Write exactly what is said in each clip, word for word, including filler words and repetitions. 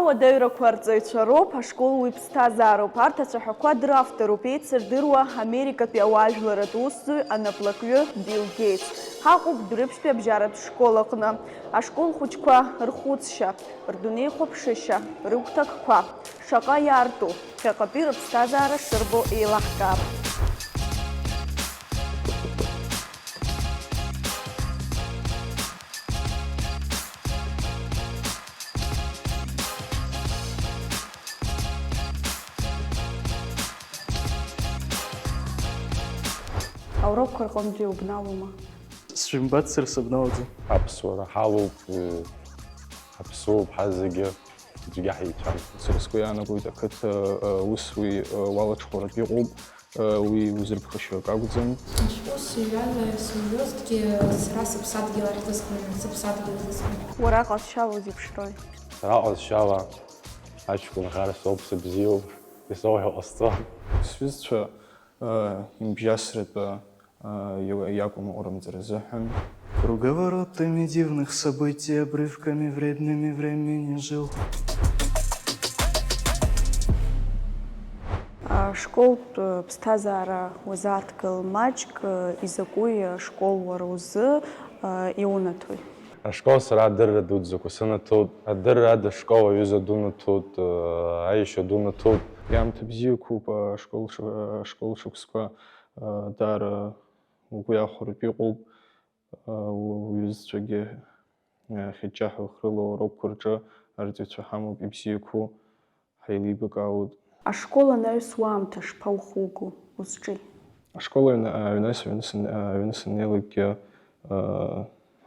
Адаҩрақәа арҵаҩцәа роуп, ашкол уи ԥсҭазаароуп. Арҭ ацәаҳәақәа дыравторуп, еицырдыруа Америкатәи ауаажәларратә усзуҩ анаплакҩы Билл Гейтс. Ҳаҟоуп Дәрыԥшьтәи абжьаратә школ аҟны. Ашкол хәыҷқәа рхәыцшьа, рдунеихәаԥшышьа, рыгәҭакқәа шаҟа иаарту, ԥхьаҟатәи рыԥсҭазаара шырбо еилаҳкаап. Аурокқәа рҟынтәи убналома? Сшәымбацзар сыбналаӡом. Аԥсуара ҳалоуп, ы, ҳаԥсуоуп ҳазегьы, аӡәгьы ҳаицәам. Сара сгәы иаанагоит, ақыҭа, ы, усуи, ы, уалаҽхәаратә иҟоуп, ы, уи узырԥхашьо акы акәӡам. Ус иҩан сымҩозҭгьы, сара сыԥсадгьыл ахь сысхынҳәын, сыԥсадгьыл сысхынҳәын. Уара ҟазшьала узеиԥшрои? Сара ҟазшьала аҷкәын ӷар соуп, сыбзиоуп, исоуҳәо ҟасҵом. Сҩызцәа, ы, имбжьасратәы, ы, иу-, иакәым аҟарымҵара азыҳәан. Круговоротами дивных событий, обрывками вредными времени жил. Ашколтә ԥсҭазаара уазааҭгыл маҷк, изакәи ашкол уара узы иунаҭои? Ашкол сара адырра дуӡӡақәа сынаҭоит. Адырра ада ашкол аҩыза дунаҭоит, аишьа дунаҭоит. Иаамҭа бзиақәоуп, ашкол ш-, ашкол шықәсқәа, даара угәы иахәаратәы иҟоуп. Уҩызцәагьы хьыҷҷаҳәа хрыла аурокқәа рҿы арҵаҩцәа ҳамоуп, ибзиақәоу ҳаилибакаауеит. Ашкол анаҩс уаамҭа шԥаухуго, узҿи? Ашкол аҩны, аҩны, аҩны сан-, аҩны саннеилакгьы,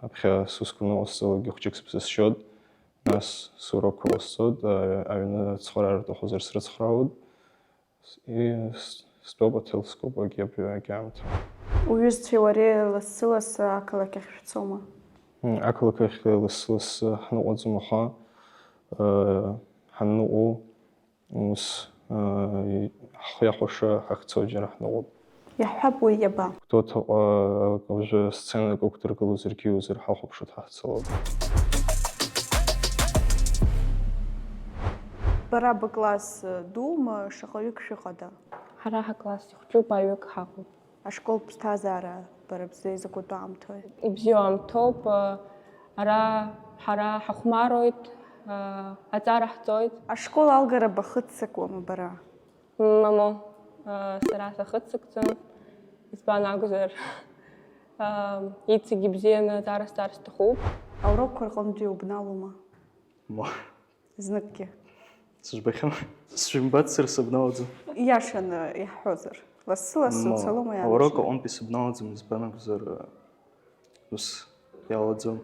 аԥхьа сусқәа ныҟасҵалакгьы хәҷык сыԥсы сшьоит, нас сурокқәа ҟасҵоит, аҩны ацхыраара рҭахызар срыцхраауеит. И-, с-, стәоуп ателескоп агьи абри агьаамҭа. Уҩызцәеи уареи лассы-лассы ақалақь ахь шәцома? М, ақалақь ахь лассы-лассы ҳныҟәаӡом, аха, э, ҳанныҟәо, ус, э, и-, ҳхы иахәаша ҳахьцо џьара ҳныҟәоуп. Иаҳҳәап, уи иаба? Гәдоуҭаҟа уажәы сценак ықәдыргылозаргьы иузырҳахәаԥшуеит ҳахьцалак. Бара быкласс дуума, шаҟаҩык шәыҟада? Ҳара ҳакласс ихәҷуп, ҩык ҳаҟоуп. Ашкол ԥсҭазаара бара бзы изакәытә аамҭои? Ибзиоу аамҭоуп, ара ҳара ҳахәмароит, аҵара ҳҵоит. Ашкол алгара бахыццакуама бара? Мамоу, сара сахыццакӡам, избан акәзар, иҵегь ибзианы аҵара сҵар сҭахуп. Аурокқәа рҟынтәи убналома? Ма. Зныкгьы. Сыжәбахьан. Сшәымбацзар сыбналаӡом. Иашаны иаҳҳәозар, лассы-лассы Ма, уцалома аурок иааншьа? Аҟынтәи сыбналаӡом, избан акәзар, ус иалаӡом.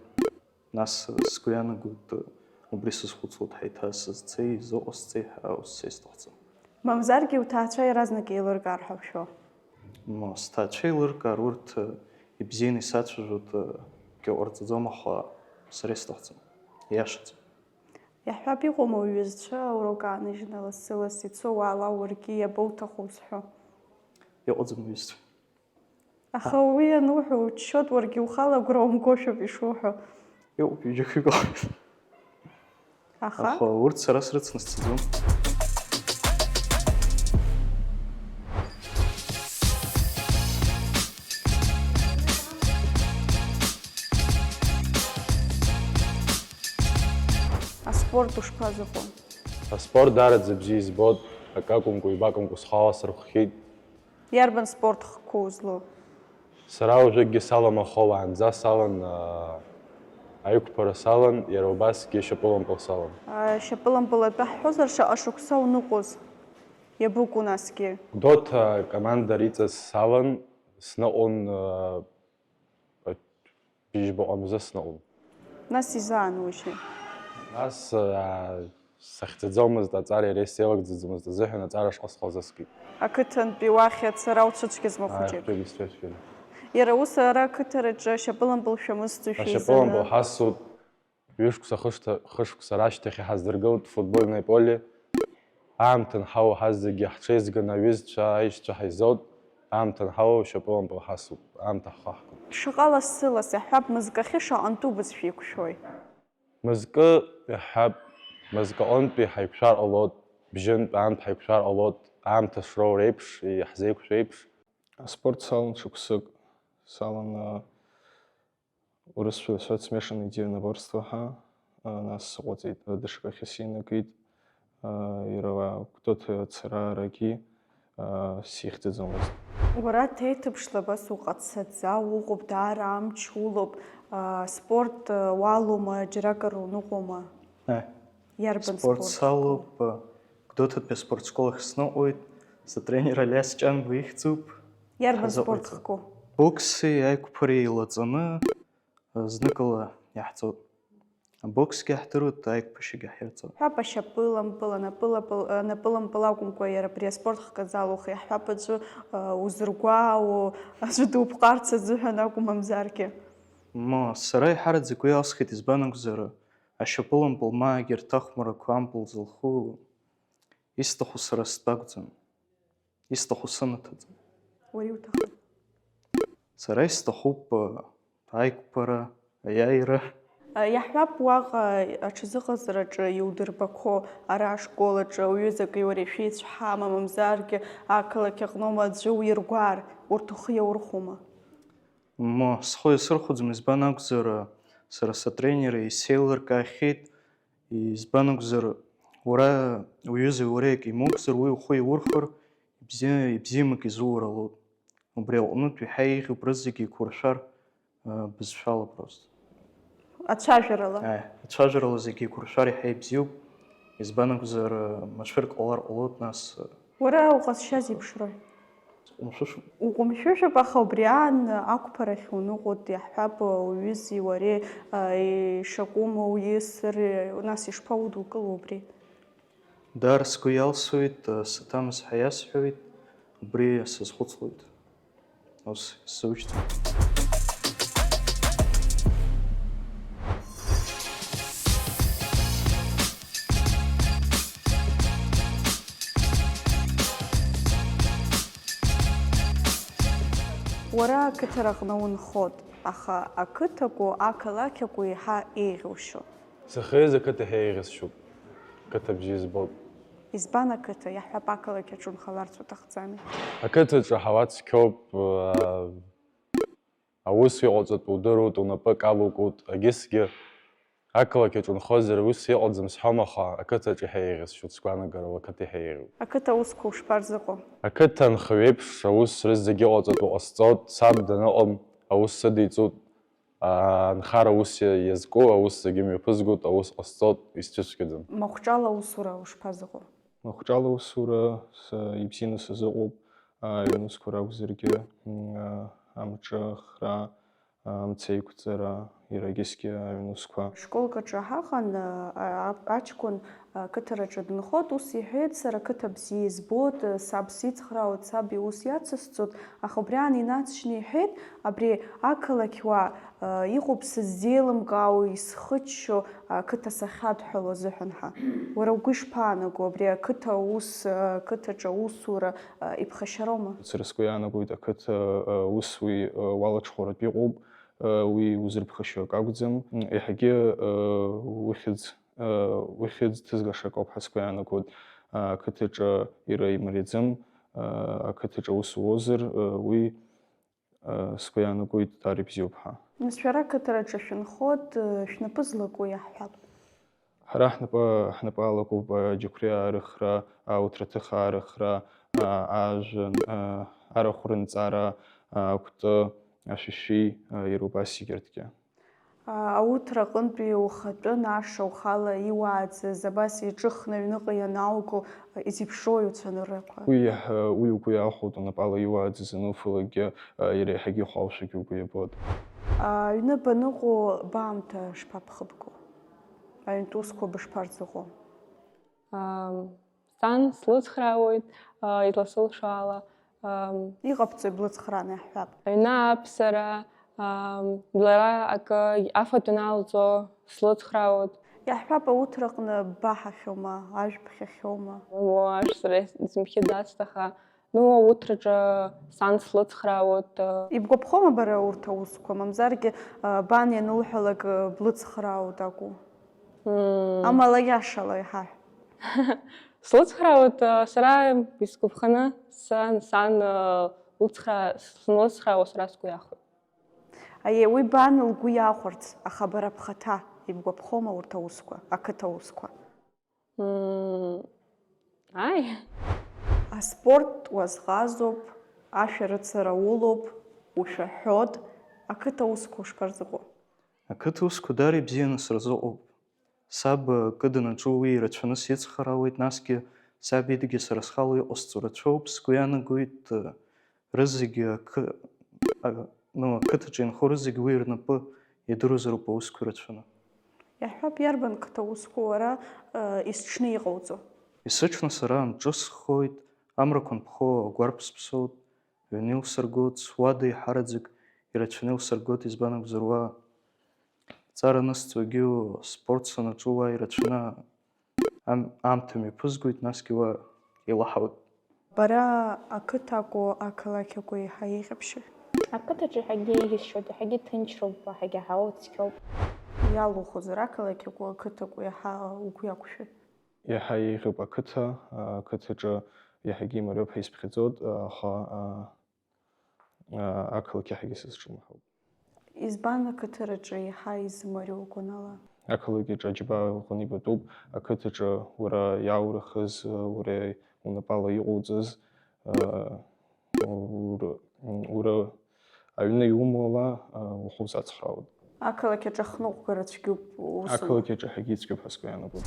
Нас сгәы иаанагоит, убри сазхәыцуа ҳаиҭа сызцеи, изыҟасҵеи ҳәа ус сеисҭахӡом. Мамзаргьы уҭаацәа иаразнак еилыркаар ҳәа ушәо? Ма, сҭаацәа еилыркаар, урҭ ибзианы исацәажәоит, акгьы ҟарҵаӡом, аха сара исҭахӡом, ииашаӡам. Иаҳҳәап, иҟоума уҩызцәа аурок ааныжьны лассы-ласс ицо, уаала уаргьы иабоуҭаху узҳәо? Иҟаӡам уҩызцәа. Аха уи ануҳәо, уччоит, уаргьы ухала агәра умгошәоуп ишуҳәо. Иҟоуп, ҩыџьа-хҩык ыҟоуп. Аха? Аха урҭ сара срыцны сцаӡом. Аспорт ушԥазыҟоу? Аспорт даараӡа бзиа избоит, акы акәымкәа, ҩба акәымкәа схала сырхәхьеит. Иарбан спорт хкқәоу узлоу? Сара уажәыкгьы салам, аха уаанӡа салан, аа, аиқәԥара салан, иара убасгьы шьапылампыл салан. Шьапылампыл атәы ҳҳәозар, шаҟа шықәса уныҟәоз? Иабыкәу насгьы? Гәдоуҭа акоманда иҵаз салан, сныҟәон, аа, быжьба ҟамзы сныҟәон. Нас изаанужьи? Нас, аа, сахьӡаӡомызт аҵара, иара исзеилагӡаӡомызт азыҳәан аҵара шҟа схы азыскит. Ақыҭантәи уахь ацара уцәыцәгьазма хәыҷык? Ааи, хәҷык исцәыцәгьан. Иара ус ара ақыҭараҿы ашьапылампыл шәамызҭошәа изаны? Ашьапылампыл ҳасут, ҩышықәса хышҭа-, хышықәса рашьҭахь иҳаздыргылт футбольное поле. Аамҭа анҳауа ҳазегьы ҳҽеизганы аҩызцәа, аишьцәа ҳаизоут, аамҭа анҳауа шьапылампыл ҳасуп, аамҭа ҳхаҳгон. Шаҟа лассы-ласс, иаҳҳәап, мызкахьы шаҟантәы убызшәа еиқәшәои? Мызкы, иаҳҳәап, Мызкы аҟынтәи ҳаиқәшәар ҟалоит, бжьынтә аамҭа ҳаиқәшәар ҟалоит, аамҭа шроу реиԥш, иаҳзеиқәшәо еиԥш. Аспорт салан шықәсык, салан, а, урысшәа иҳәоит смешанное единоборство ҳәа, а, нас сыҟаҵеит, а, даҽакахьы синагеит, а, иара Гәдоуҭа ацараарагьы, а, сихьӡаӡомызт. Уара ҭеиҭыԥшла абас уҟацаӡа уҟоуп, даара амч улоуп, а, спорт, а, уалоума, џьаракыр уныҟәома? Аи. Иарбан Спорт спорт салоуп, а, Гәдоуҭатәи аспорт школ ахь сныҟәоит, сытренер Алиас Ҷанба ихьӡуп. Иарбан Ҳазыҟаиҵо. Спорт хкы? Бокси аиқәԥареи еилаҵаны, а, зныкала иаҳҵоит. Абоксгьы ҳдыруеит, аиқәԥашьагьы ҳирҵоит. Ҳәап, ашьапылампыл, анапылампыл, анапылампыл акәымкәа, иара абри аспорт хкы азал ухы иаҳҳәап аӡәы, а, узыргәаауо, аӡәы дупҟарц азыҳәан акәу, мамзаргьы? Ма, сара еиҳараӡак уи алсхит, избан акәзар, ашьапылампыл ма егьырҭ ахәмарақәа ампыл зылху исҭаху сара стәы акәӡам. Исҭаху сымаҭәаӡам. Уара иуҭаху? Сара исҭахуп, а, аиқәԥара, аиааира. А, иаҳҳәап, уаҟа аҽазыҟаҵараҿы иудырбақәо, ара ашкол аҿы уҩызаки уареи шәеицәҳама, мамзаргьы ақалақь аҟноума аӡәы уиргәаар, урҭ ухы иаурхәома? Мо, схы иасырхәаӡом, избан акәзар, сара сатренери исеилыркаахьеит, избан акәзар, уара уҩызеи уареи акы имоукзар, уи ухы иаурхәар, ибзиа-, ибзиамак изуур алоуп. Убри аҟнытә иаҳа еиӷьуп рызегьы еиқәуршәар, а, бызшәала просто. Ацәажәарала? Аи, ацәажәарала зегьы еиқәуршәар иаҳа ибзиоуп, избан акәзар, а, машәырк ҟалар ҟалоит, нас, а, Уара уҟазшьа зеиԥшрои? Сҟәымшәышәуп. Уҟәымшәышәуп, аха убри аан ақәԥарахь уныҟәоит, иаҳҳәап, уҩызеи уареи, а, ишакәым уисыр, нас ишԥаудукыло убри? Даара сгәы иалсуеит, а, саҭамыз ҳәа иасҳәоит, убри сазхәыцлоит. Ус, сзушьҭоуп. Уара ақыҭараҟны унхоит, аха ақыҭаку, ақалақьаку еиҳа еиӷьушьо? Сахьиз ақыҭа еиҳа еиӷьысшьоуп. Қыҭа бжьы избоит. Избан ақыҭа? Иаҳҳәап, ақалақь аҿы унхаларц уҭахӡами? Ақыҭаҿы аҳауа цқьоуп, аа, аус иҟауҵатәу удыруеит, унапы акы алукуеит, егьысгьы ақалақь аҿы унхозар ус иҟаӡам сҳәом, аха ақыҭаҿы еиҳа еиӷьысшьоит, сгәаанагарала ақыҭа еиҳа еиӷьуп. Ақыҭа аусқәа ушԥарзыҟоу? Ақыҭа анхаҩ еиԥш аус рызегьы иҟауҵатәу ҟасҵоит, саб даныҟам аус сыдиҵоит, аа, анхара ус иа-, иазку аус зегьы мҩаԥызгоит, аус ҟасҵоит, исцәыцәгьаӡам. Махәҿала аусура ушԥазыҟоу? Махәҿала аусура са ибзианы сазыҟоуп, аҩнусқәа ракәзаргьы, м, а, амҿыхра, амца еиқәҵара, иара егьысгьы аҩнусқәа. Школк аҿы ҳаҟан, а, а, аҷкәын, а, қыҭараҿы дынхоит, ус иҳәеит, сара қыҭа бзиа избоит, саб сицхраауеит, саб иус иацысҵоит, аха убри аан инаҵшьны иҳәеит, абри ақалақь уаа, а, иҟоуп сыззеилымкаауа, исхыччо, а, қыҭа сахьадҳәало азыҳәан ҳәа. Уара угәы ишԥаанаго, абри ақыҭа аус, а, қыҭаҿы аусура, а, иԥхашьароума? Сара сгәы иаанагоит, ақыҭа, а, ус уи, а, уалаҽхәаратә иҟоуп, а, уи узырԥхашьо акы акәӡам. М, еиҳагьы, а, ухьӡ, а, ухьӡ ҭызгашак ауп ҳәа сгәы иаанагоит. А, ақыҭаҿы иара имариаӡам, а, ақыҭаҿы аус уозар, а, уи, а, сгәы иаанагоит, даара ибзиоуп ҳәа. Нас шәара ақыҭараҿы шәынхоит, а, шәнапы злаку иаҳҳәап? Ҳара ҳнапы, ҳнапы алакуп, а, аџьықәреи аарыхра, а, ауҭраҭых аарыхра, а, ажәҩан, а, арахә рынҵара, а, акәты, ашәишәи, а, иара убас егьырҭгьы. А, ауҭра аҟынтәи ухатәы наша ухала иуааӡаз, абас иҿыхны аҩныҟа ианаауго, а, изеиԥшроу иуцәаныррақәа? Уи иаҳ-, уи угәы иахәоит, унапала иуааӡаз ануфалакгьы, а, иара еиҳагьы ихәалшәагьы угәы иабоит. А, аҩны баныҟоу баамҭа шԥабхыбго? Аҩнтә усқәа бышԥарзыҟоу? Ам, сан слыцхраауеит, а, изласылшо ала, ам, Иҟабҵои блыцхрааны иаҳҳәап? Аҩны аԥсара, ам, лара акы афатә аналҵуа слыцхраауеит. Иаҳҳәап, ауҭраҟны ббаҳахьоума, ажә бхьахьоума? Уа, ажә сара исымхьыӡацт, аха Ну, ауҭраҿы сан слыцхраауеит. Ибгәаԥхома бара урҭ аусқәа, мамзаргьы, а, бан ианылҳәалак, а, блыцхраауеит акәу? Амала иашала иҳаҳә. Слыцхраауеит, а, сара исгәаԥханы, сан, сан, а, лыцхраа, санлыцхраауа сара сгәы иахәоит. Аиеи, уи бан лгәы иахәарц, аха бара бхаҭа ибгәаԥхома урҭ аусқәа, ақыҭа аусқәа? Мм, ааи. Аспорт уазҟазоуп, ашәарыцара улоуп, ушәаҳәот, ақыҭа усқәа ушԥарзыҟоу? Ақыҭа усқәа даара ибзианы сырзыҟоуп. Саб, э, кыдын аҿы уи ирацәаны сицхраауеит, насгьы саб идагьы сара схала иҟасҵо рацәоуп, сгәы иаанагоит, э, рызегьы ақы-, а, ну, ақыҭаҿы инхо рызегьы уи рнапы иадырузароуп аусқәа ирацәаны. Иаҳҳәап, иарбан қыҭа усқәа уара, э, есҽны иҟауҵо? Есыҽны сара амҿысхоит, амрақәа анԥхо агәарԥ сыԥсоит, аҩны илсыргоит, суада еиҳараӡак ирацәаны илсыргоит, избан акәзар уа Ҵара анысҵогьы спорт санаҿу уа ирацәаны ам-, аамҭа мҩаԥызгоит, насгьы уа еилаҳауеит. Бара ақыҭа акәу, ақалақь акәу еиҳа еиӷьыбшьои? Ақыҭаҿы еиҳагьы еиӷьысшьоит, еиҳагьы ҭынчроуп, еиҳагьы аҳауа цқьоуп. Иалухозар, ақалақь акәу, ақыҭа акәу еиҳа угәы иақәшәоит? Еиҳа еиӷьуп ақыҭа, ақыҭаҿы еиҳагьы имариоуп ҳәа исԥхьаӡоит, аха, а, ақалақь иаҳагьы сызҿлымҳауп. Избан ақыҭараҿы еиҳа изымариоу угәанала? Ақалақь аҿы аџьабаа ӷәӷәаны ибатәуп, ақыҭаҿы уара иааурыхыз, уара унапала иҟоуҵаз, ура, ура аҩны иумоу ала, ухы узацхраауеит. Ақалақь аҿы ахныҟәгара цәгьоуп усума? Ақалақь аҿы ҳагьицәгьоуп ҳәа сгәы иаанагоит.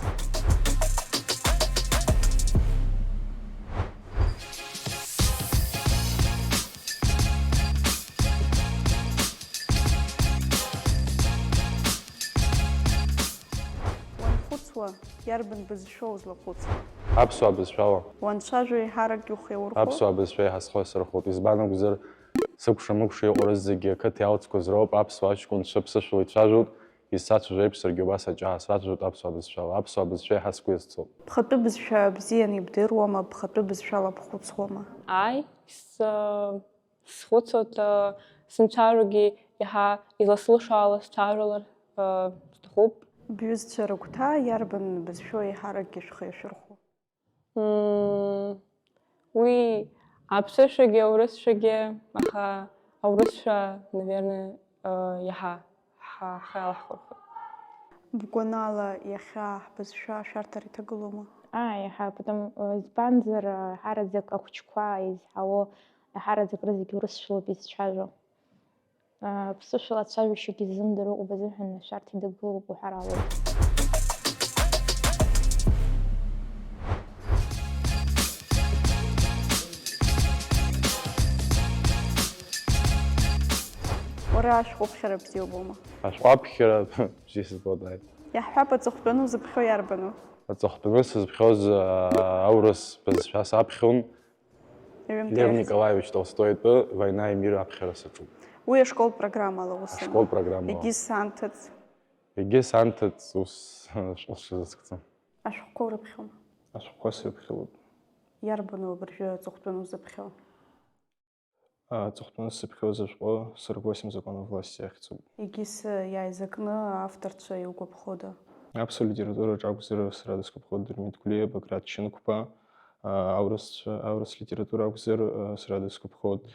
Уанхәыцуа, иарбан бызшәа узлахәыцуа? Аԥсуаа бызшәала. Уанцәажәо еиҳарак иухеурхәо? Аԥсуаа бызшәа еиҳа схы сырхәоит. Избан акәзар, сыкәша-мыкәша иҟоу рызегьы ақыҭа иалҵқәаз роуп, аԥсуа аҷкәынцәа ԥсышәала ицәажәоит, исцәажәо еиԥш саргьы убас аҷаа сцәажәоит аԥсуа бызшәала. Аԥсуа бызшәа еиҳа сгәы иазцоуп. Бхатәы бызшәа бзианы ибдыруама, бхатәы бызшәала бхәыцуама? Ааи, с-, схәыцуеит, сымцәажәогьы иаҳа изласылшо ала сцәажәалар, сҭахуп. Бҩызцәа рыгәҭа иарбан бызшәоу еиҳаракгьы шәхы иашәырхәо? Мм, уи аԥсышәагьы, аурысшәагьы, аха аурысшәа, наверное, э, иаҳа ҳа-, ҳхы алаҳхырхәоит. Бгәанала, иахьа ҳбызшәа ашәарҭара иҭагылоума? Ааи, иаҳа, потому, э, избанзар, э, ҳараӡак ахәыҷқәа изҳауо, ҳараӡак рызегь урысшәалоуп изцәажәо. Ԥсышәала ацәажәашьагьы ззымдыруа ыҟоуп азыҳәан, ашәарҭа идагылоуп уҳәар ауеит. Уара ашәҟәыԥхьара бзиа убома? Ашәҟәыԥхьара бзиа сызбоит, ааи. Иаҳҳәап, аҵыхәтәаны узыԥхьо иарбану? Аҵыхәтәаны сызԥхьоз, аа, аурыс бызшәа саԥхьон. Лев Николаевич Толстоитәы Война и мир аԥхьара саҿуп. Уи ашкол программала ус. Ашкол программала. Егьыс анҭыҵ? Егьыс анҭыҵ ус сшазыскӡом. Ашәҟәқәа урыԥхьома? Ашәҟәқәа срыԥхьалоит. Иарбану абыржәы аҵыхәтәаны узыԥхьо? Аҵыхәтәаны сзыԥхьоз ашәҟәы «сорок восемь законов власти» ахьӡуп. Егьыс иааизакны авторцәа иугәаԥхода? Аԥсуа литератураҿы акәзар, сара дысгәаԥхоит Дырмит Гәлиа, Баграт Чынқәба, аурысцәа, аурыс литература акәзар, сара дысгәаԥхоит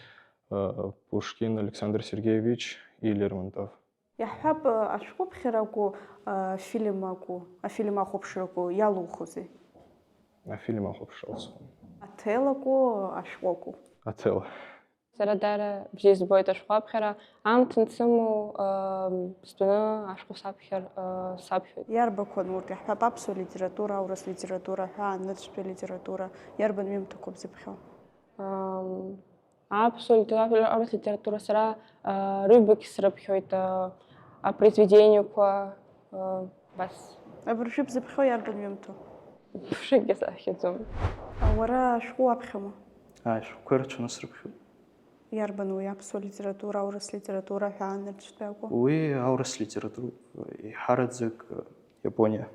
Пушкин Александр Сергеевич и Лермонтов. Иаҳҳәап, ашәҟәыԥхьара акәу, афильм акәу, афильм ахәаԥшра акәу иалухузеи? Афильм ахәаԥшра алсуан. Аҭел акәу, ашәҟәы акәу? Аҭел. Сара даара бзиа избоит ашәҟәыԥхьара. Аамҭа ансымоу, ыы, стәаны ашәҟәы саԥхьар, ыы, саԥхьоит. Иарбақәан урҭ? Иаҳҳәап, аԥсуа литература, аурыс литература, аҳәаанырцәтәи алитература. Иарбан ҩымҭақәа бзыԥхьоу? Ам, аԥсуа литература, аурыс литература сара, ыы, рыҩбагь срыԥхьоит, ыы, апроизведениақәа, ыы, абас. Абыржәы бзыԥхьоу иарбан ҩымҭоу? Ԥшакгьы саԥхьаӡом. Уара ашәҟәы уаԥхьома? Ааи, ашәҟәқәа ирацәаны срыԥхьоит. Иарбан уи, аԥсуа литература, аурыс литература, аҳәаанырцәтәи акәу? Уи аурыс литературоуп, еиҳараӡак Иапониа.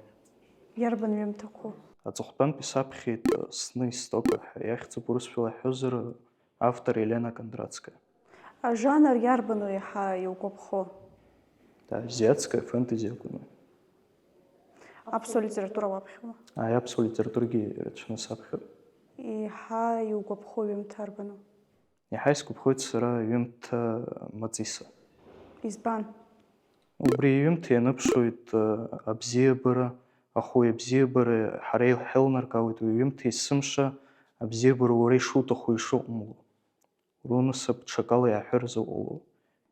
Иарбан ҩымҭақәоу? Аҵыхәтәантәи саԥхьеит, Сны истока ҳәа иахьӡуп, урысшәала иаҳҳәозар, автор Елена Кондратская. Ажанр иарбану еиҳа иугәаԥхо? Да, азиатская фэнтези акәын. Аԥсуа литература уаԥхьома? Ааи, аԥсуа литературагьы ирацәаны саԥхьоит. Еиҳа иугәаԥхо ҩымҭа арбану? Еиҳа исгәаԥхоит сара ҩымҭа Маҵиса. Избан? Убри иҩымҭа ианыԥшуеит, э, абзиабара, ахәы абзиабара ҳара иҳаилнаркаауеит, уи иҩымҭа есымша абзиабара уара ишуҭаху ишыҟамло. Рунасыԥ ҽакала иаҳәар зыҟало.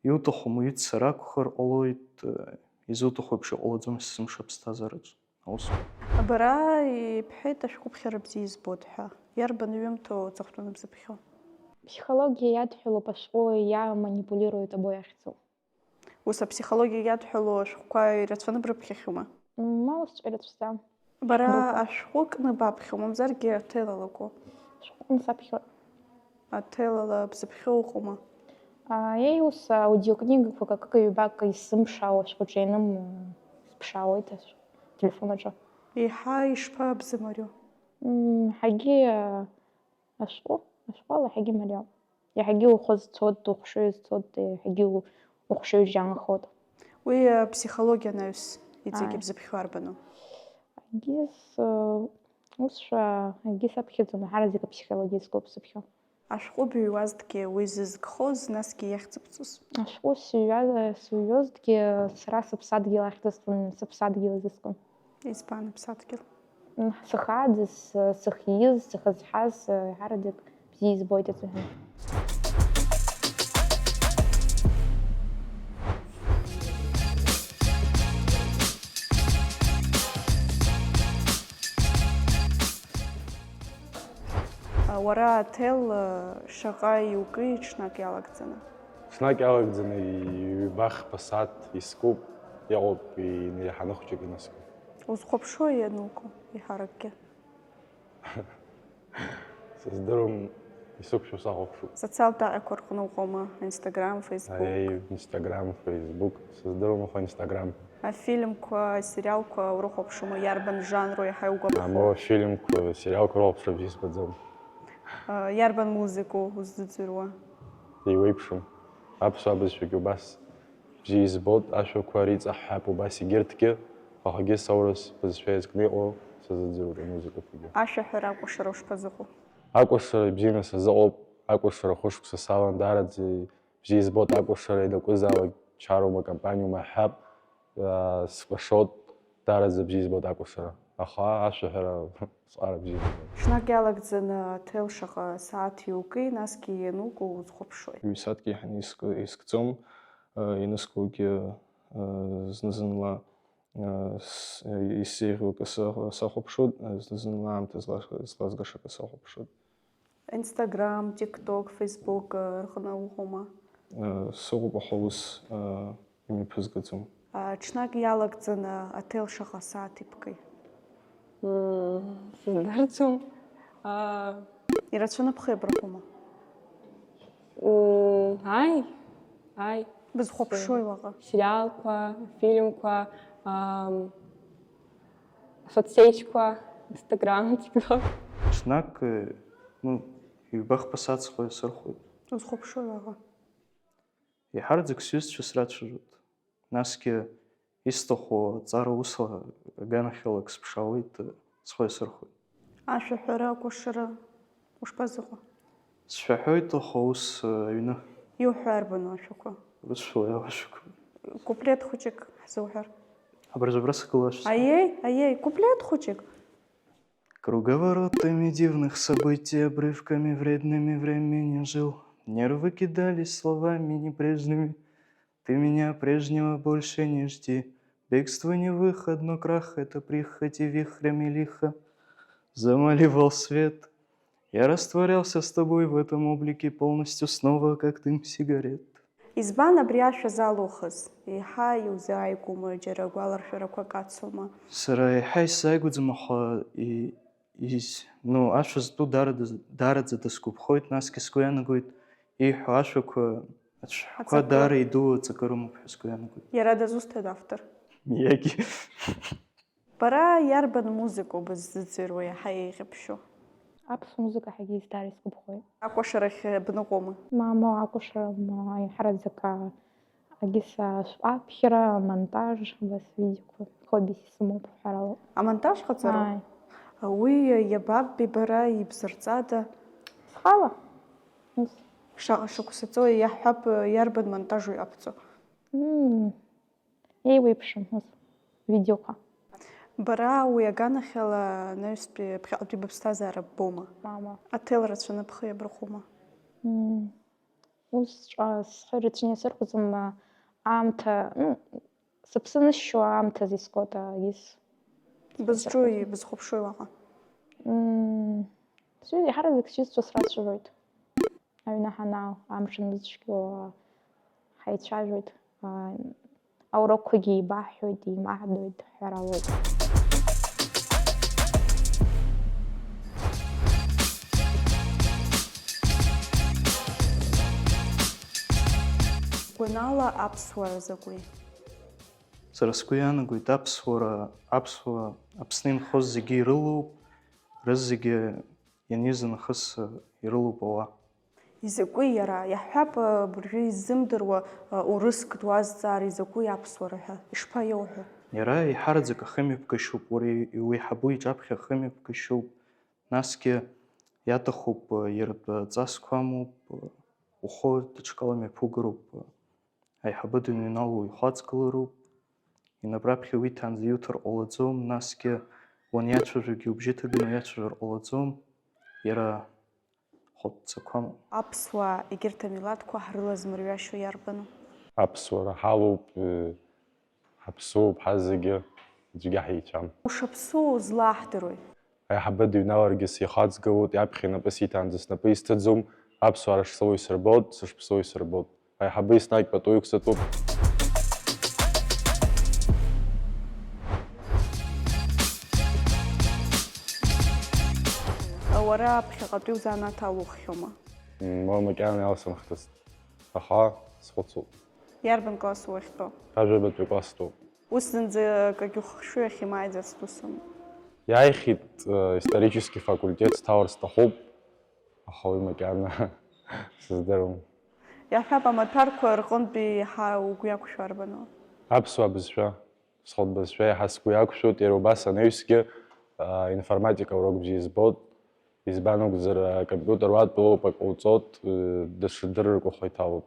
Иуҭахым уҩыццар акәхар ҟалоит, изуҭаху еиԥш иҟалаӡом есымша аԥсҭазаараҿ аусура. Бара ибҳәеит ашәҟәыԥхьара бзиа избоит ҳәа. Иарбан ҩымҭоу аҵыхәтәаны бзыԥхьоу? Психологиа иадҳәалоуп ашәҟәы иаманипулируеит абоу иахьӡу. Ус аԥсихологиа иадҳәалоу ашәҟәқәа ирацәаны брыԥхьахьоума? Ма усҵәҟьа ирацәаӡам. Бара Быҟоуп. Ашәҟәы кны баԥхьо, мамзаргьы аҭел алаку? Ашәҟәы кны саԥхьоит. Аҭел ала бзыԥхьо уҟоума? Ааи, ус аудиокнигақәак акык-ҩбак исзымԥшаауа ашәҟәаҿы ианым, сыԥшаауеит ашә-, телефон аҿы. Еиҳа ишԥабзымариоу? М, ҳагьы, а, ашәҟәы, ашәҟәы ала ҳагьы мариоуп. Иаҳагьы ухы зцоит, ухшыҩ зцоит, иаҳагьы у-, ухшыҩ жьанахоит. Уи, э, ԥсихологиа анаҩс иҵегь Ааи. Ибзыԥхьоу арбану? Егьыс, э, усшәа, егьыс аԥхьаӡом, еиҳараӡак аԥсихологиа изкуп сыԥхьо. Ашәҟәы быҩуазҭгьы уи зызгхоз, насгьы иахьӡыбҵоз? Ашәҟәы сыҩуа-, сыҩуазҭгьы сара сыԥсадгьыл ахьӡысҵон, сыԥсадгьыл изыскын. Избан аԥсадгьыл? Сыхааӡаз, сыхиз, сыхызҳаз, еиҳараӡак бзиа избоит азыҳәан. Уара аҭел шаҟа иуки ҽнак иалагӡаны? Ҽнак иалагӡаны ҩба-хԥа сааҭ искуп, иҟоуп, иаҳаны хәҷык инаскьоуп. Узхәаԥшуа иануку, еиҳаракгьы? Сыздыруам, исықәшәо сахәаԥшуп. Социалтә даҟьақәа рҟны уҟоума, Instagram, Facebook? Аиеи, Instagram, Facebook, сыздыруам, аха Instagram. Афильмқәа, асериалқәа урыхәаԥшума, иарбан жанру иаҳа иугәаԥхо? Амала афильмқәа, асериалқәа рыхәаԥшра бзиа збаӡом. Иарбан музыку уззыӡырҩуа? Еиуеиԥшым. Аԥсуа бызшәагьы убас бзиа избоит, ашәақәа реиҵаҳәҳәап убас егьырҭгьы, ахагьы соурыс бызшәа иазкны иҟоу сазыӡырҩуеит амузыкатәгьы. Ашәаҳәара акәашара ушԥазыҟоу? Акәашара ибзианы сазыҟоуп, акәашара хәышықәса салан, даараӡа бзиа избоит акәашара, ианакәызаалак чароума, компаниоума ҳҳәап, аа, скәашоит, даараӡа бзиа избоит акәашара. Аха ашәаҳәара сҟара бзиа избоит. Ҽнак иалагӡаны аҭел шаҟа сааҭ иуки, насгьы иануку узхәаԥшуеит? Ҩ-сааҭк еиҳаны иск-, искӡом, аа, ианызкугьы, аа, зны-зынла, аа, с-, исзеиӷьу акы са-, сахәаԥшуеит, зны-зынла аамҭа зла-, злазгаша акы сахәаԥшуеит. Instagram, TikTok, Facebook рҟны уҟоума? Сыҟоуп, аха ус имҩаԥызгаӡом. Ҽнак иалагӡаны аҭел шаҟа сааҭ ибки? Мм, сыздырӡом. Ирацәаны бхы иабырхәома? Мм, ааи, ааи. Бызхәаԥшуеи уаҟа? Сериалқәа, фильмқәа, ам, соцсетьқәа, Instagram, TikTok. Ҽнак, э, ну, ҩба-хԥа сааҭ схы иасырхәоит. Узхәаԥшуеи уаҟа? Еиҳараӡак сҩызцәа срацәажәоит. Насгьы исҭаху аҵара усла аганахьалак сыԥшаауеит, э, схы иасырхәоит. Ашәаҳәара, акәашара ушԥазыҟоу? Сшәаҳәоит, аха ус, э, аҩны. Иуҳәо арбану ашәақәа? Урысшәала иауашәақәа. Куплет хәыҷык ҳзуҳәар? Абыржәы абра сгылашәа. Аиеи, аиеи, куплет хәыҷык. Круговоротами дивных событий, обрывками вредными времени жил. Нервы кидались словами небрежными. Ты меня прежнего больше не жди. Бегство не выход, но крах — это прихоть, и вихрями лихо замаливал свет. Я растворялся с тобой в этом облике полностью снова, как дым сигарет. Избан абри ашәа залухыз? Еиҳа иузааигәоума, џьара гәаларшәарақәак ацума? Сара еиҳа исзааигәаӡом, аха и-, из-, ну, ашәа зтәу даарада-, даараӡа дысгәаԥхоит, насгьы сгәы иаанагоит ииҳәо ашәақәа, ацәҳәқәа Аҵакы. Даара идуу аҵакы рымоуп ҳәа сгәы иаанагоит. Иара дызусҭада автор? Миаги. Бара иарбан музыкоу быззыӡырҩуа иаҳа еиӷьыбшьо? Аԥсуа музыка ҳагьы даара исгәаԥхоит. Акәашарахь бныҟәома? Мамоу, акәашара, ма, еиҳараӡак, а, Агьыс ашәҟәы аԥхьара, амонтаж, убас видеоқәа, хоббис исымоуп ҳәарала. Амонтаж ҟаҵароуп? Ааи. Уи иабабтәи бара, ибзырҵада? Схала. Ус. Шаҟа шықәса ҵуеи, иаҳҳәап, иарбан монтажу иаԥҵәо? Мм. Еиуеиԥшым ус видеоқәа. Бара уи аганахьала анаҩстәи ԥхьаҟатәи быԥсҭазаара ббома? Мама. Аҭел рацәаны бхы иабырхәома? Мм. Ус ҵәа сҳәарыцәны сырхәӡом, аамҭа, ну, сыԥсы анысшьо аамҭазы искуеит, агьыс. Бызҿуи, бызхәаԥшуеи уаҟа? Мм, сҩыза, еиҳараӡак сҩызцәа срацәажәоит. Аҩны ҳанаау, амш анызцәгьоу, ҳаицәажәоит. Аурокқәагьы еибаҳҳәоит, еимаҳдоит, ҳҳәаралоит. Гәанала аԥсуара закәи? Сара сгәы иаанагоит, аԥсуара, аԥсуа, Аԥсны инхоз зегьы ирылоуп, рызегьы ианизынхыс ирылоуп ауаа. Изакәи иара? Иаҳҳәап, абыржәы иззымдыруа, урыск дуазҵаар, изакәи аԥсуара ҳәа? Ишԥаиоуҳәо? Иара еиҳараӡак ахымҩаԥгашьоуп, уара иуеиҳабу иҿаԥхьа ахымҩаԥгашьоуп, насгьы иаҭахуп, иара тәы ҵасқәа амоуп, ухы даҽакала мҩаԥугароуп, аиҳабы даныҩнало ихәаҵгылароуп, инапраԥхьа уиҭаанӡа иуҭар ҟалаӡом, насгьы уаниацәажәогьы убжьы ҭыганы уиацәажәар ҟалаӡом, иара хәыццакқәа амоуп. Аԥсуаа егьырҭ амилаҭқәа ҳрылазмырҩашьо иарбану? Аԥсуара ҳалоуп, ыы, ҳаԥсуоуп ҳазегьы, аӡәгьы ҳаицәам. Ушаԥсуоу злааҳдыруеи? Аиҳабы дыҩналаргьы сихаҵгылоит, иаԥхьа инапы сиҭаанӡа снапы исҭыӡом, аԥсуаа рышлоу исырбоит, сышԥсуоу исырбоит. Аиҳабы еснагь пату иқәсытәуп. Уара ԥхьаҟатәи узанааҭ алуххьоума? Мм, уа макьана иалсымхӡацт. Аха схәыцуп. Иарбан класс уахьтәоу? Ԥажәабатәи класс тәоуп. Ус зынӡа акагьы ухшыҩ ахь имааиӡацт усумоуп? Иааихьеит, э, исторический факультет сҭалар сҭахуп, аха уи макьана сыздыруам. Иаҳҳәап, амаҭәарқәа рҟынтәи еиҳа угәы иақәшәо арбану? Аԥсуа бызшәа. Схатә бызшәа иаҳа сгәы иақәшәоит, иара убас анаҩсгьы, аа, информатика урок бзиа избоит, избан акәзар, акомпиутер уа дтәоуп, акы уҵоит, ыы, даҽа дыррак ухы иҭалоит.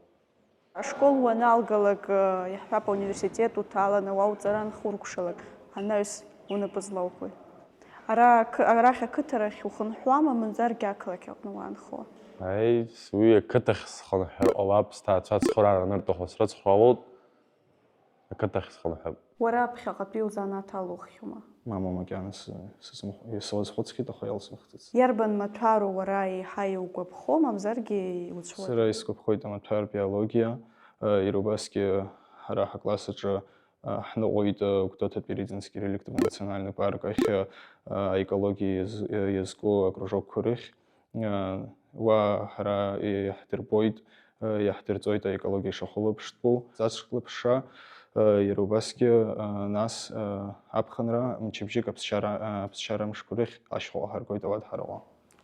Ашкол уаналгалак, ыы, иаҳҳәап, ауниверситет уҭаланы, уа уҵара анхуркәшалак, анаҩс унапы злауқәои? Ара ақы-, арахь ақыҭарахь ухынҳәуама, мамзаргьы ақалақь аҟны уаанхо? Аи, с-, уи ақыҭахь схынҳәыр ҟалап, сҭаацәа ацхыраара анырҭаху срыцхраауеит. Ақыҭахь схынҳәып. Уара ԥхьаҟатәи узанааҭ алуххьоума? Мамоу, макьана сы-, сызмыхә-, исылазхәыцхьеит, аха иалсымхӡыц. Иарбан маҭәару уара еиҳа иугәаԥхо, мамзаргьы иуцәуа? Сара исгәаԥхоит амаҭәар биологиа, э, иара убасгьы ҳара ҳакласс аҿы, э, ҳныҟәоит, э, Гәдоуҭатәи Рыдзински реликтовый национальный парк ахь, э, аекологиа иаз-, э, иазку акружокқәа рыхь. Уа ҳара иаҳдырбоит, иаҳдырҵоит аекологиа шахәылбыҽтәу, ҵаҵәҟьа лыԥшра, иара убасгьы, нас, аԥхынра мчыбжьык аԥсшьара, аԥсшьара мшқәа рыхь ашьхаҟа ҳаргоит ауадҳараҟа.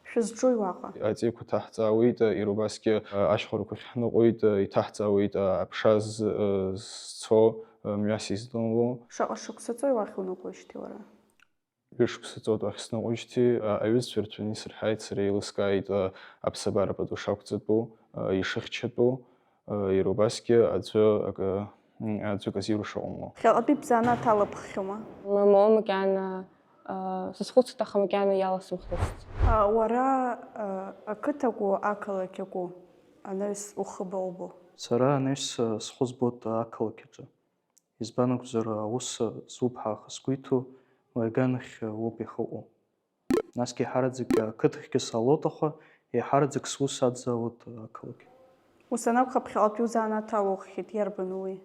Шәызҿуи уаҟа? Аҵеиқәа ҭаҳҵаауеит, иара убасгьы ашьхарақәа ахь ҳныҟәоит, иҭаҳҵаауеит аԥша з-, зцо, мҩас издәыло. Шаҟа шықәса ҵуеи уахь уныҟәоижьҭеи уара? Ҩышықәса ҵуеит уахь сныҟәижьҭеи, а, аҩызцәа рацәаны исырҳаит, сара еилыскааит, а, аԥсабара пату шақәҵатәу, а, ишыхьчатәу, а, иара убасгьы аӡәы акы, м, аӡәы аказиура шыҟамло. Ԥхьаҟатәи бзанааҭ алыбххьоума? Мамоу, макьана, а, сазхәыцит, аха макьана иаласымхыцт. А, уара, а, ақыҭаку, ақалақьаку анаҩс ухы баубо? Сара анаҩс, а, схәы збоит ақалақь аҿы. Избан акәзар, аус зуп ҳәа аха сгәы иҭоу уи аганахь ауп иахьыҟоу. Насгьы еиҳараӡак ақыҭахьгьы саалоит, аха еиҳараӡак сус аӡаауеит ақалақь. Ус анакәха, ԥхьаҟатәи узанааҭ алуххьеит, иарбану уи?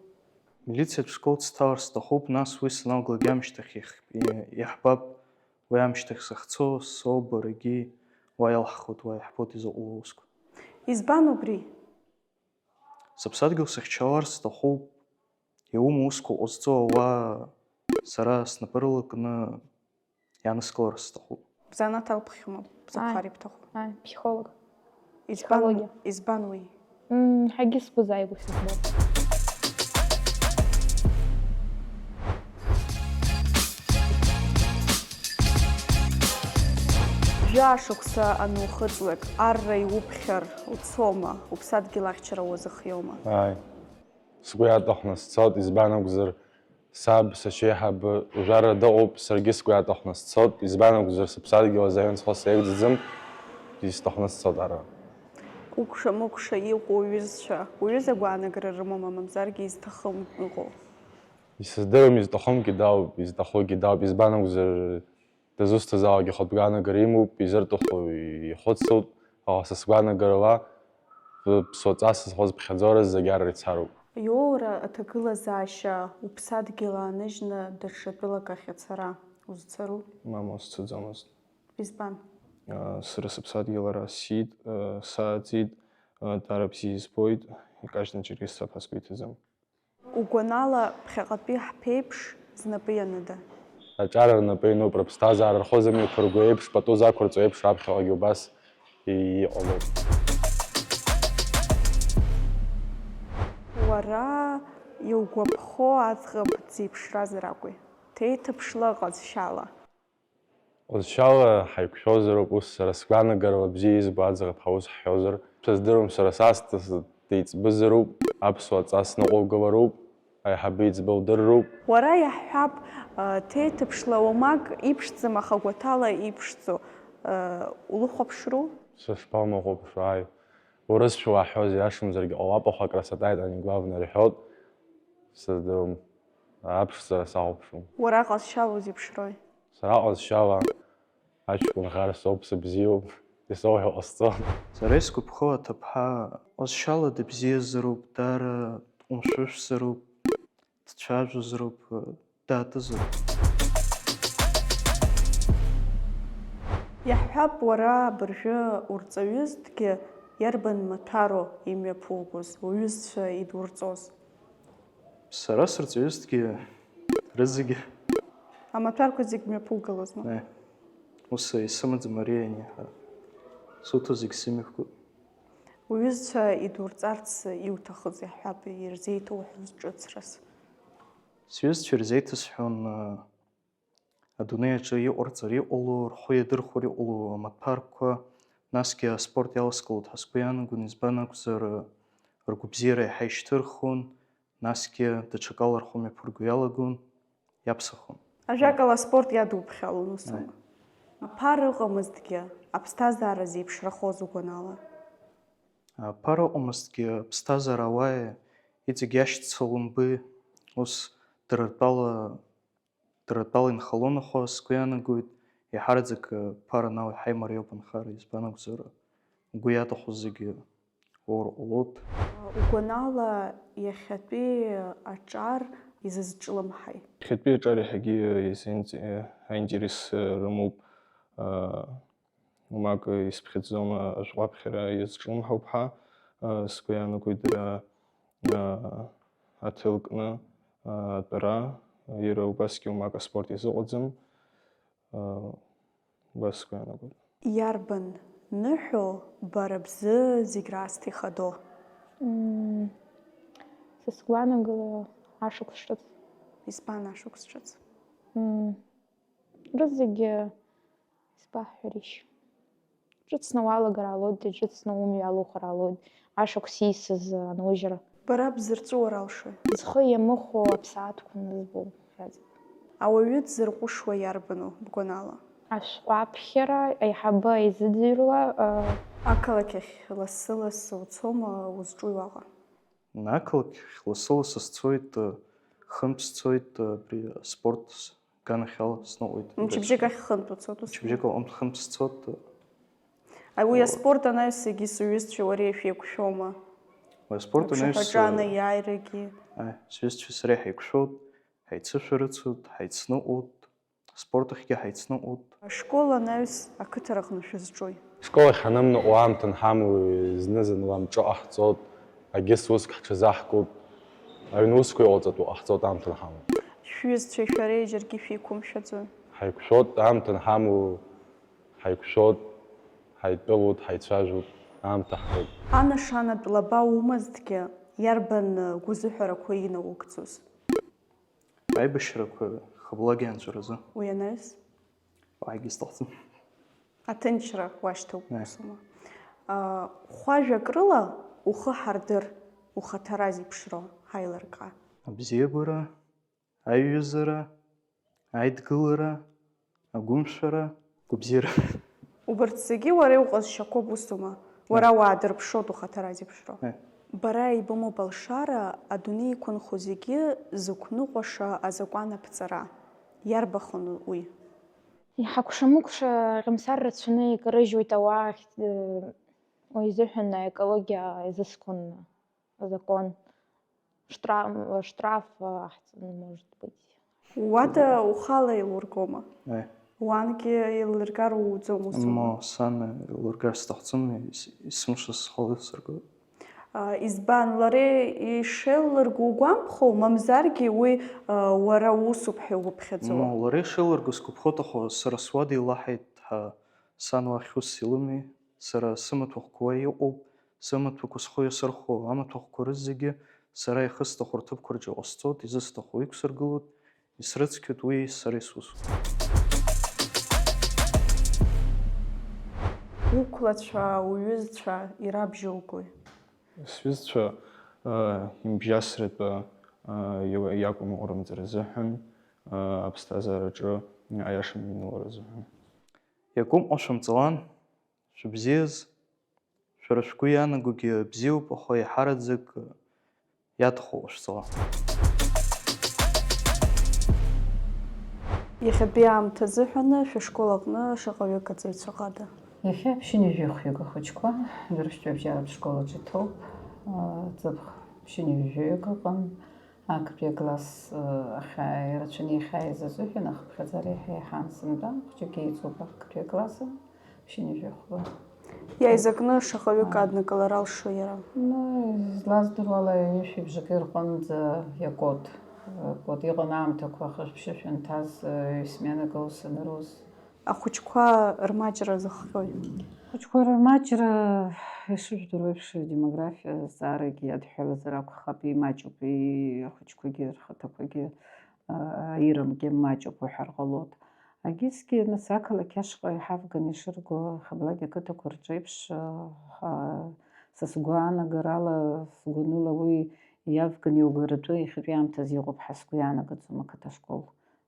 Милициатә школ сҭалар сҭахуп, нас уи саналгалак аамышьҭахь иахь-, иаҳбап, уи аамышьҭахь сахьцо, соуп, баргьы уа иалҳхуеит, уа иаҳбоит изыҟало аусқәа. Избан убри? Сыԥсадгьыл сыхьчалар сҭахуп, иумоу усқәа ҟазҵо ауаа сара снапы рылакны иааныскылар сҭахуп. Бзанааҭ албххьоума, бзахәар ибҭаху? Ааи, ԥсихолог. Избан, психологиа. Избан уи? Мм, ҳагьы сгәы зааигәа сыӡбоит. Ашықәса анухыҵлак, арра иуԥхьар уцома, уԥсадгьыл ахьчара уазыхиома? Ааи. Сгәы иаҭахны сцоит, избан акәзар, саб, сашьеиҳабы, жәара дыҟоуп, саргьы сгәы иаҭахны сцоит, избан акәзар, сыԥсадгьыл азы аҩнҵәҟьа сеигӡаӡам, исҭахны сцоит ара. Кәыкәша-мыкәша иҟоу уҩызцәа, уҩыза агәаанагара рымоума, мамзаргьы изҭахым ыҟоу? Исыздырам, изҭахымгьы дауп, изҭахугьы дауп, избан акәзар, дызусҭазаалак ихатә гәаанагара имоуп, изырҭаху ихәыцуп, аха са сгәаанагарала, ԥсуаҵас зхоз ԥхьаӡоу рызегь арра ицароуп. Иоура аҭагылазаашьа уԥсадгьыл ааныжьны даҽа тәылак ахь ацара узцару? Мамоу, сцаӡомызт. Избан? Сара сыԥсадгьыл ара сиит, сааӡеит, даара бзиа избоит, икажьны џьаргьы сцап ҳәа сгәы иҭаӡам. Угәанала, ԥхьаҟатәи ҳԥеиԥш знапы ианыда? Аҿар рнапы иануп, рыԥсҭазаара рхы зымҩаԥырго еиԥш, пату закәырҵо еиԥш, раԥхьаҟагьы убас иҟалоит. Уара иугәаԥхо аӡӷаб дзеиԥшразар акәи? Ҭеиҭыԥшла, ҟазшьала? Ҟазшьала ҳаиқәшәозароуп, ус сара сгәаанагарала бзиа избо аӡӷаб ҳаус ҳҳәозар, сыздыруам, сара саасҭа деиҵбызароуп, аԥсуа ҵас ныҟәылгалароуп, аиҳабы иӡбо лдырроуп. Уара иаҳҳәап, ҭеиҭыԥшла уамак иԥшӡам, аха гәаҭала иԥшӡоу улыхәаԥшру? Сышԥалмыхәаԥшуа, ааи. Урысшәа уаҳҳәозеи, иашамзаргьы ҟалап, аха красота это не главное рҳәоит. Сыздыруам, аԥшӡара сахәаԥшуам. Уара ҟазшьала узеиԥшрои? Сара ҟазшьала аҷкәын ӷар соуп, сыбзиоуп, исоуҳәо ҟасҵон. Сара исгәаԥхо аҭыԥҳа ҟазшьала дыбзиазароуп, даара дҟәымшәышәзароуп, дцәажәозароуп, даатызароуп. Иаҳҳәап, уара абыржәы урҵаҩызҭгьы иарбан маҭәароу имҩаԥугоз, уҩызцәа идурҵоз? Сара сырҵаҩызҭгьы рызегьы. Амаҭәарқәа зегь мҩаԥугалозма? Аи. Ус исымаӡам ари аниаҳа. Суҭо зегь сымҩаԥгоит. Уҩызцәа идурҵарц иуҭахыз, иаҳҳәап, ирзеиҭоуҳәоз ҿыцрас? Сҩызцәа ирзеиҭасҳәон, адунеи аҿы иҟарҵар иҟало, рхы иадырхәар иҟало амаҭәарқәа, насгьы аспорт иаласкылоит ҳәа сгәы иаанагон, избан акәзар, ргәабзиара иаҳа ишьҭырхуан, насгьы даҽакала рхы мҩаԥырго иалагон, иаԥсахуан. Ажәакала, аспорт иадуԥхьалон, ус аума? Аԥара ыҟамызҭгьы, аԥсҭазаара зеиԥшрахоз угәанала? Аԥара ыҟамызҭгьы, аԥсҭазаара ауаа иҵегь иашьцылон уи, ус дара ртәала Дара ртәала инхалон, аха сгәы иаанагоит, еиҳараӡак ԥара анауи ҳаимариоуп анхара, избан акәзар, угәы иаҭаху зегьы уоур ҟалоит. Угәанала, иахьатәи аҿар изызҿлымҳаи? Иахьатәи аҿар иаҳагьы изинт-, аинтерес рымоуп. Уамак исԥхьаӡом ашәҟәы аԥхьара иазҿлымҳауп ҳәа, сгәы иаанагоит, дара аҭел кны атәара, иара убасгьы уамак аспорт иазыҟаҵам, убас сгәы иаанагоит. Иарбан ныҳәоу бара бзы зегь раасҭа ихадоу? Мм, са сгәаанагала, ашықәс ҿыц. Избан ашықәс ҿыц? Мм, рызегьы Избаҳҳәаришь? Ҿыцны уалагар ҟалоит, ҿыцны умҩа алухыр ҟалоит, ашықәс иисыз анужьыр. Бара бзырҵәуар алшои? Зхы иамыхәо аԥсаатәқәа анызбо, ҳәаӡа. Ауаҩы дзырҟәышуа иарбану, бгәанала? Ашәҟәы аԥхьара аиҳабы аизыӡырҩуа, ыы. Ақалақь ахь лассы-лассы уцома, узҿуи уаҟа? Ақалақь ахь лассы-лассы сцоит, ыы, хынтә сцоит, ыы, абри аспорт Ганахьала сныҟәоит. Мчыбжьык ахь хынтә уцоит ус? Мчыбжьык аҟынтә хынтә сцоит. Уи аспорт анаҩс егьи сыҩызцәеи уареи шәеиқәшәома? Уи аспорт анаҩс, аԥшаҳәаҿы анаиааирагьы. Аи, сҩызцәеи сареи ҳаиқәшәоит, ҳаицышәарыцоит, ҳаицныҟәоит, аспорт ахьгьы ҳаицныҟәоит. Ашкол анаҩс ақыҭарҟны шәызҿуи? Ашкол ахь ҳанымныҟәо аамҭа анҳамоу, зны-зынла амҿы ҟаҳҵоит, агьыс уск ҳҽазаҳкуп, аҩны усқәа иҟоуҵатәу ҟаҳҵоит аамҭа анҳамоу. Шәҩызцәеи шәареи џьаргьы шәеиқәымшәаӡои? Ҳаиқәшәоит, аамҭа анҳамоу ҳаиқәшәоит, ҳаитәылоит, ҳаицәажәоит, аамҭа ҳгоит. Анашанатә лаба умазҭгьы, иарбан гәазыҳәарақәа инаугӡоз? Аибашьрақәа хыблак ианҵәаразы. Уи анаҩс? Уаагьы сҭахӡам. Аҭынчра уашьҭоуп, Е. Усума. А, хәажәак рыла ухы ҳардыр, ухаҭара зеиԥшроу ҳаилыркаа. Абзиабара, аиҩызара, аидгылара, агәымшәара, гәабзиара. Убарҭ зегьы уара иуҟазшьақәоуп, усума? Уара Е. Уаадырԥшуеит ухаҭара зеиԥшроу. Е. Бара ибымоуп алшара, адунеи иқәынхо зегьы зықәныҟәаша азакәан аԥҵара. Иарбахын уи? Иҳакәша-мыкәша ҟьамсар рацәаны икарыжьуеит ауаа ахь, э, уи изыҳәан аекологиа изызкуан азакәан. Штра-, штраф, э, аҳҵон, может быть. Уада ухала еилургома? Аи. Уангьы еилыргар уӡом, усума? Ма, сан еилыргар сҭахӡам, ис-, исымшаз схала сыргоит. А, избан, лара ишеилырго угәамԥхо, мамзаргьы уи, а, уара усуп ҳәа угәаԥхьаӡоу? Ма, лара ишеилырго сгәаԥхоит, аха сара суада илаҳаит ҳәа сан уахь ус илымеи? Сара сымаҭәахәқәа уа иҟоуп, сымаҭәақәа схы иасырхәо амаҭәахәқәа рызегьы сара ихысҭаху рҭыԥқәа рҿы иҟасҵоит, изысҭаху иқәсыргылоит, исрыцқьоит уи сара исусу. Уқәлацәа, уҩызцәа ирабжьоугои? Сҩызцәа, э, имыбжьасратәы, э, иа-, иакәым иҟарымҵар азыҳәан, э, аԥсҭазаараҿы аиаша мҩанылара азыҳәан. Иакәым ҟашәымҵалан, шәыбзиаз, шәара шәгәы иаанагогьы бзиоуп, аха еиҳараӡак иаҭаху ҟашәҵала. Иахьатәи аамҭа азыҳәаны шәышкол аҟны шаҟаҩык аҵаҩцәа ҟада? Иахьа ԥшьынҩажәи хәҩык ахәыҷқәа Гәыршәтәи абжьаратә школ аҿы иҭоуп. Ҵыԥх ԥшьынҩажәаҩык ыҟан. Актәи акласс, ахьаа ирацәаны иахьааиз азыҳәан ахыԥхьаӡара иаҳа иаҳан сынтәа, хәҷык еиҵоуп актәи акласс, ԥшьынҩажәи хәба. Иааизакны шаҟаҩык Ааи. Аднакылара алшо иара? Ну, излаздыруа ала, ҩышәи бжаки рҟынӡа иакуеит. Иакуеит. Иҟан аамҭақәа хышә-ԥшьышә анҭаз, ҩ-сменак аус анырус. Ахәыҷқәа рмаҷра зыхҟьои? Ахәыҷқәа рмаҷра, ишыжәдыруа еиԥш, адемографиа зҵаарагьы иадҳәалазар акәхап, имаҷуп, и-, ахәыҷқәагьы рхаҭақәагьы, а, ирымгьы маҷуп уҳәар ҟалоит. Агьысгьы, нас, ақалақь ашҟа иҳавган ишырго, Хаблагь ақыҭақәа рҿы еиԥш, а, а, са сгәаанагарала, сгәаныла уи иавган иугаратәы иахьатәи аамҭазы иҟоуп ҳәа сгәы иаанагаӡом ақыҭа школ.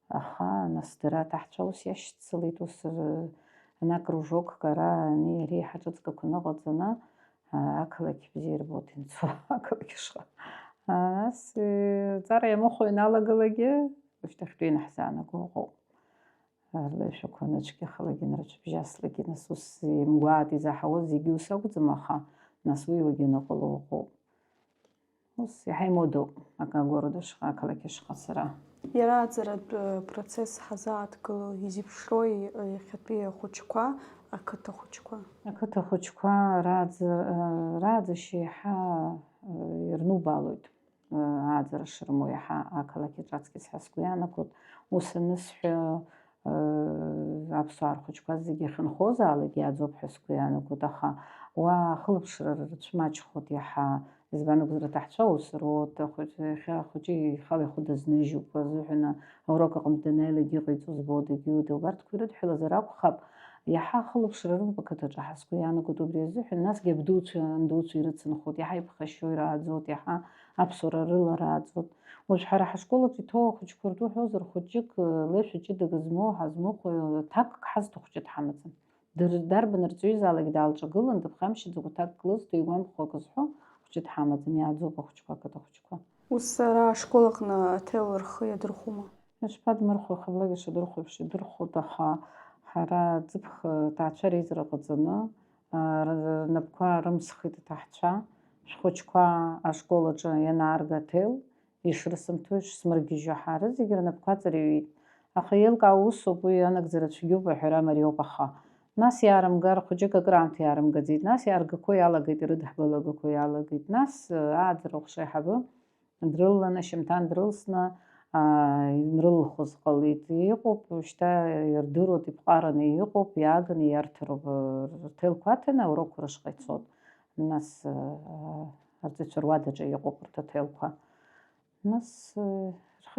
Аха, нас, дара аҭаҳцәа ус иашьцылеит, ус, р-, ана кружокк ара ани иареи ҳаҿыҵгақәа ныҟаҵаны, а, ақалақь бзиа ирбоит инцо, ақалақь ашҟа. А, нас, э, ҵара иамыхәо ианалагалакгьы, ушьҭахьтәи ианаҳзаанаго ыҟоуп. Рлеишәақәа нацәкьахалагьы, нрыцәбжьаслагьы, нас, ус имгәаат изаҳауаз зегьы ус акәӡам, аха, нас, уи уагьаныҟало ыҟоуп. Ус иаҳа имодоуп, акы агорода шҟа, ақалақь ашҟа ацара. Иара аӡаратә, э, процесс ҳазааҭгыло изеиԥшрои, э, иахьатәи ахәыҷқәа, ақыҭа хәыҷқәа? Ақыҭа хәыҷқәа рааӡа-, э, рааӡашьа еиҳа, э, ирнубаалоит, э, ааӡара шрымоу иаҳа ақалақь аҿы аҵкьыс ҳәа сгәы иаанагоит. Ус анысҳәа, Аԥсуаа рхәыҷқәа зегьы иахьынхозаалак иааӡоуп ҳәа сгәы иаанагоит, аха уа ахылаԥшра рацәмаҷхоит иаҳа, избан акәзар, аҭаҳцәа аус руеит, ахәыҷ-, иахьа ахәыҷы ихала ихәы дазныжьуп азыҳәан, аурок аҟынтә данааилак иҟаиҵо збо, дагьиуеит, убарҭқәа ирыдҳәалазар акәхап, иаҳа ахылаԥшра рымоуп ақыҭаҿы ҳәа сгәы иаанагоит убри азыҳәан, насгьы абдуцәа, андуцәа ирыцынхоит, иаҳа иԥхашьо ирааӡоит, иаҳа аԥсуара рыла рааӡоит. Уажә ҳара ҳашкол аҿы иҭоу ахәыҷқәа ртәы уҳәозар, хәыҷык, леишәа ҷыдак змоу, ҳазмыхәо, ҭакк ҳазҭо хәҷы дҳамаӡам. Дыр-, дарбан рҵаҩызаалак даалҿагылан, дыԥхамшьаӡакәа ҭакк лызҭо, игәамԥхо акы зҳәо хәҷы дҳамаӡам, иааӡоуп ахәыҷқәа, ақыҭа хәыҷқәа. Ус ара ашкол аҟны аҭел рхы иадырхәома? Ишԥадмырхәо, ихаблак ишадырхәо еиԥш идырхәоит, аха ҳара ҵыԥх ҭаацәа реизара ҟаҵаны, а, р-, рнапқәа рымсхит аҭаҳцәа, шәхәыҷқәа ашкол аҿы ианаарга аҭел, ишрысымҭо, ишсмыргьежьуа ҳәа, рызегьы рнапқәа ҵарҩит. Аха еилкаау усуп, уи анагӡара цәгьоуп, аҳәара мариоуп, аха. Нас иаарымгар, хәыҷык акыраамҭа иаарымгаӡеит, нас иааргақәо иалагеит, ирыдҳбалагақәо иалагеит, нас, ааӡара аҟәша аиҳабы дрылаланы, ашьамҭан дрылсны, аа, инрылхәыз ҟалеит. Иҟоуп, шьҭа ирдыруеит, иԥҟараны иҟоуп, иааганы иарҭароуп, рҭелқәа аҭаны аурокқәа рышҟа ицоит. Нас, аа, арҵаҩцәа руадаҿы иҟоуп урҭ аҭелқәа. Нас, э,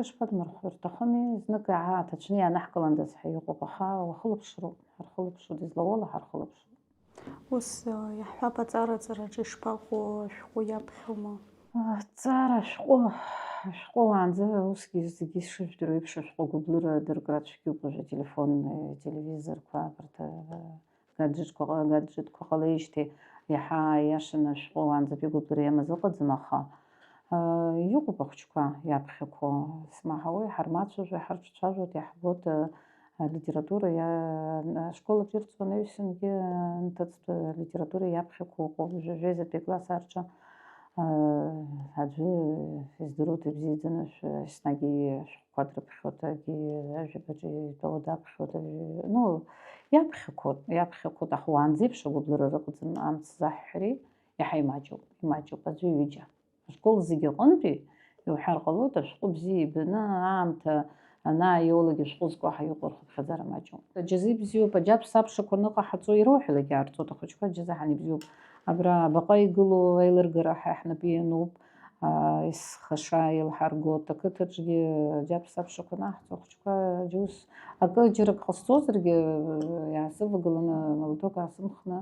Ишԥадмырхәо, рҭахыми, знык иааҭацәны иаанаҳкыландаз ҳәа иҟоуп, аха уахылаԥшроуп, ҳархылаԥшуеит, излауала ҳархылаԥшроуп. Ус, э, иаҳҳәап, аҵараҵараҿы ишԥаҟоу, ашәҟәы иаԥхьоума? Аҵара ашәҟәы, ашәҟәы уаанӡа усгьы зегьы ишыжәдыруа еиԥш, ашәҟәы гәыблыра дыркра цәгьоуп, уажәы ателефон, э, телевизорқәа, абарҭ, э, гаджетқәа ҟа-, гаджетқәа ҟалеижьҭеи иаҳа иашаны ашәҟәы уаанӡатәи гәыблыра иамаз ыҟаӡам, аха, э, иҟоуп ахәыҷқәа иаԥхьақәоу, смаҳауеи, ҳармацәажәои, ҳарҿцәажәоит, иаҳбоит, э, алитература иа-, ашкол аҿы ирҵо анаҩсангьы, э, нҭыҵтә литература иаԥхьақәа ыҟоуп, жәаҩа-ҩажәатәи акласс арҿы, э, аӡәы издыруеит ибзиаӡаны шә-, еснагь ишәҟәқәа дрыԥхьоит, егьи ажәабаҿы итәоу даԥхьоит, ажәа-, ну, иаԥхьақәоуп, иаԥхьақәоуп, аха уаанӡеиԥш агәыблыра рыҟаӡам, амц заҳҳәари, иаҳа имаҷуп, имаҷуп аӡәы ҩыџьа. Ашкол зегьы аҟынтәи иуҳәар ҟалоит, ашәҟәы бзиа ибаны, аамҭа анааиоулак ишәҟәы зку аҳа иҟоу рхыԥхьаӡара маҷуп. Аџьазы ибзиоуп, аџьаԥса аԥшақәа аныҟаҳҵо ироуҳәалак иаарҵоит ахәыҷқәа, аџьазы ҳан ибзиоуп. Абра абаҟа игылоу аилыргара ҳа ҳнапы иануп, аа, есхаша еилҳаргоит. Ақыҭаҿгьы аџьаԥса аԥшақәа анаҳҵо ахәыҷқәа џьус акы џьарак ҟасҵозаргьы, иаасывагыланы, молоток аасымхны,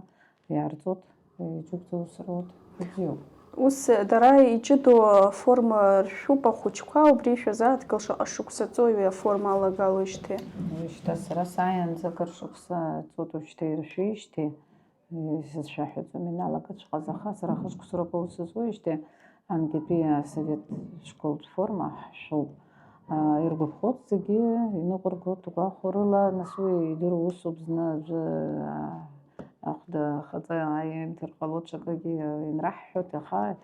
иаарҵоит, иџьыбӡа ус роуеит, ибзиоуп. Ус, дара иҷыдоу аформа ршәуп ахәыҷқәа, убри шәазааҭгыл шаҟа шықәса ҵои уи аформа алагалоижьҭеи? Уи шьҭа сара сааиаанӡа акыр шықәса ҵуеит, уажәшьҭа иршәижьҭеи, исызшәаҳәаӡом, иналагаҵәҟьаз, аха сара хышықәса ракы аус зуеижьҭеи, Ангьатәи асовет школтә форма ҳшәуп. Аа, иргәаԥхоит зегьы, иныҟәыргоит гәахәарыла, нас уи идыруа усуп, зны аӡәы, аа, ахәда ахаҵа иаимҭар ҟалоит, ҽакгьы инраҳҳәоит, аха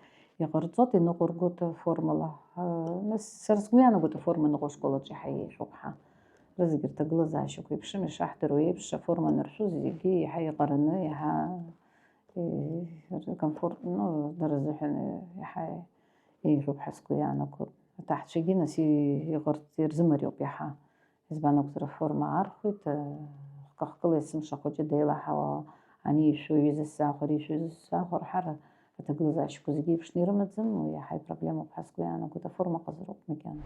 иҟарҵоит, иныҟәыргоит аформала. Аа, нас сара сгәы иаанагоит, аформа ныҟәо ашкол аҿы иаҳа еиӷьуп ҳәа. Рызегьы рҭагылазаашьақәа еиԥшым, ишаҳдыруа еиԥш, аформа аныршәу зегьы иаҳа иҟараны, иаҳа, э, комфортно, ну, дара рзыҳәан, э, иаҳа еиӷьуп ҳәа сгәы иаанагоит. Аҭаҳцәагьы нас и-, иҟарҵ-, ирзымариоуп иаҳа. Избан акәзар, аформа аархәеит, э, хкы-хкыла есымша хәыҷы деилаҳауа, ани ишәу ҩыза сзаахәар, ишәу ҩыза сзаахәар, ҳара аҭагылазаашьақәа зегьы еиԥшны ирымаӡам, уи иаҳа ипроблемоуп ҳәа сгәы иаанагоит, аформа ҟазароуп макьана.